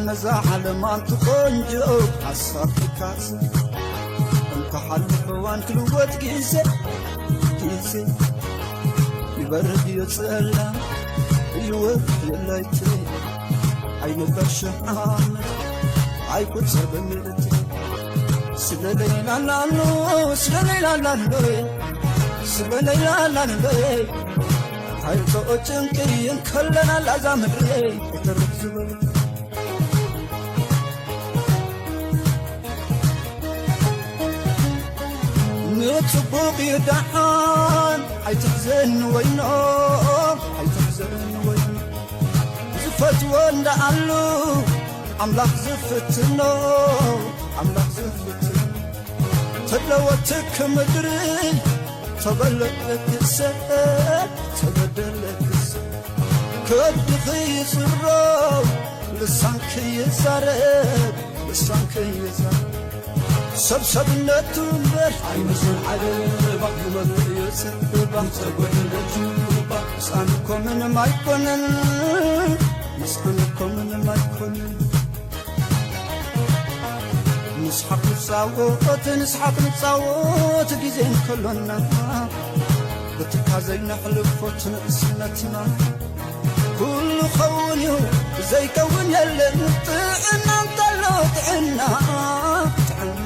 ነዛ ዓለም ኣንቲ ቆንጆ ሓሳብ ትካዝ እንተሓልፍ እዋን ክልወጥ ግዜ ግዜ ይበርድ ይወፅእ ኣላ ይወት የላይት ኣይነበር ሽሕ ዓመት ኣይቁፀር ብምእት ስለ ለይላላሎ ስለ ለይላላሎ ስለ ለይላላሎ ታይቶ ጭንቂ እንከለና ላዛ ምድሪ ይተርፍ ዝበሉ ንጽቡቕ ይደሓን ኣይትሕዘን ወይኖ ኣይትሕዘን ወይኖ ዝፈትዎ እንዳኣሉ ኣምላኽ ዝፍትኖ ኣምላኽ ዝፍትኖ ተለወትክ ምድሪ ተበለለክ ሰብ ተበደለክ ሰብ ከድኺ ይጽሮ ልሳንክ ይዛረብ ልሳንክ ይዛረብ ሰብ ሰብነቱ እምበር ኣይመስል ዓለባ ይመልእ የጽባ ተጎደለች ባ ህፃን እኮ ምንም ኣይኮነን ህፃን እኮ ምንም ኣይኮነን ንስሓቕ ንጻወት ንስሓቕ ንጻወት ግዜ እንከሎና ብትካ ዘይነሕልፎ ትንእስነትና ኩሉ ኸውን እዩ ዘይከውን የለን ጥዕና እንተሎ ጥዕና ጥዕና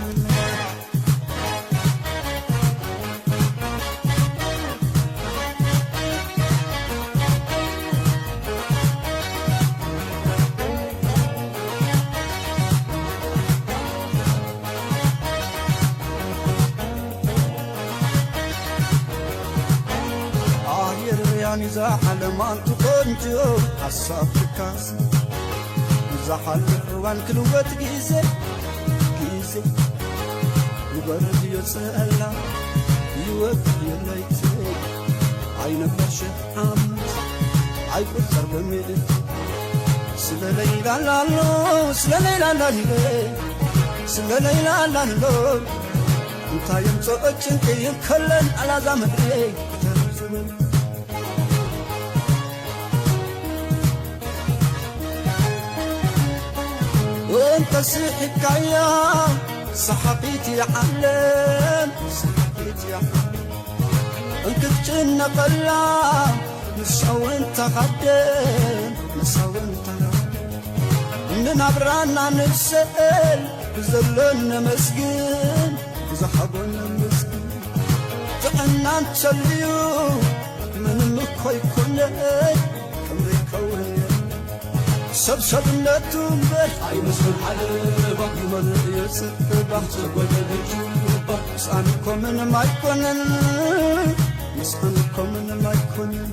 ኣየርያን እዛ ዓለም ኣንቲ ቆንጆ ሓሳብ ትካስ ዝሓልፍ እዋን ክልወጥ ግዜ ግዜ ይበርድ ይወፅእ ኣላ ይወት የለይቲ ኣይነበር ሽሕ ዓመት ኣይቁፀር ብምእት ስለ ለይላላሎ ስለ ለይላላሎ ስለ ለይላላሎ እንታይ የምፅኦ ጭንቂ ይከለን ኣላዛ ምድሪ ተርዝብል እንተ ስሒትካያ ሰሓቂት እያ ዓለም ሰሓቂት እያ ዓለም እንክትጭነቐላ ንሳ እውን ተኻደ ንሳ እውን ተኻደ ንናብራና ንብሰል ብዘሎ ነመስግን ብዝሃቦ ነመስግን ጥዕና እንተልዩ ምንም እኮ ይኮነ ከምዘይከውን ሰብ ሰብነቱ እምበር ኣይመስል ዓለባ ይመልእ የፅባ ተጎደለች ባ ምስኣን እኮ ምንም ኣይኮነን ምስኣን እኮ ምንም ኣይኮነን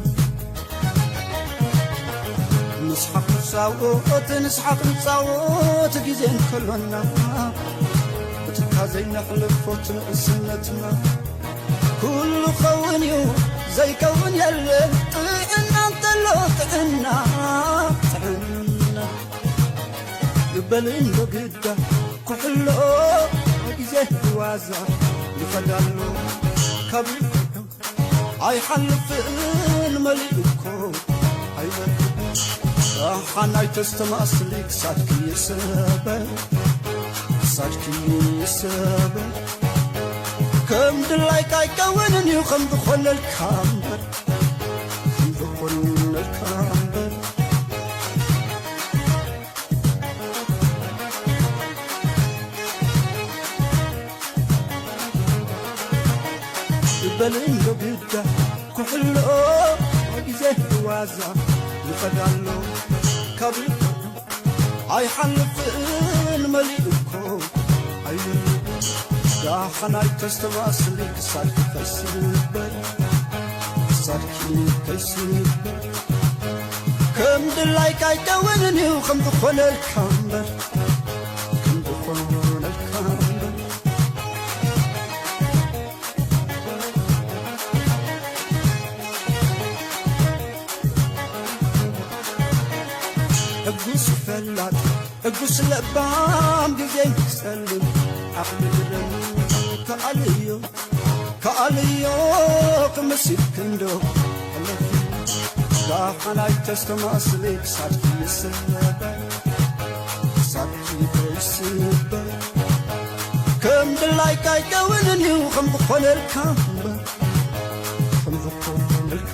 ንስሓቕ ንፃወት ንስሓቕ ንፃወት ግዜ እንከሎና ብትካ ዘይነሕልፎ ትንእስነትና ኩሉ ኸውን እዩ ዘይከውን የለን ጥዕና እንተሎ ጥዕና ጥዕና ይበል እንዶ ግዳ ኩሕሎ ግዜ ዋዛ ይኸዳሎ ካብ ኣይሓልፍን መሊኡ እኮ ኣይበል ራሓን ኣይተስተማስሊ ክሳድኪ ይሰበ ክሳድኪ ይሰበ ከም ድላይካ ኣይከውንን እዩ ከም ዝኾነልካ እምበር ከም ዝኾነልካ እምበር ይበል እንዶ ግዳ ኩሕሎ ግዜ ዋዛ ይኸዳሎ ካብ ኣይሓልፍን መሊኡ እኮ ኣይብሉ ዳሓን ኣይተስተማስሊ ክሳድኪ ከይስበር ክሳድኪ ከይስበር ከም ድላይካ ኣይከውንን እዩ ከም ዝኾነልካ እምበር ከም ዝኾነልካ እምበር ሕጉስ ፈላጥ ሕጉስ ለባም ግዜ ክጸልም ዓቕሊ ግርም ከኣልዮ ከኣልዮ ክምስል ክንዶ ዳሓን ኣይተስተማስሊ ክሳድኪ ይሰበር ይስበር ከም ድላይካ ኣይከውንን እዩ ከም ዝኾነልካ እምበር ከም ዝኾነልካ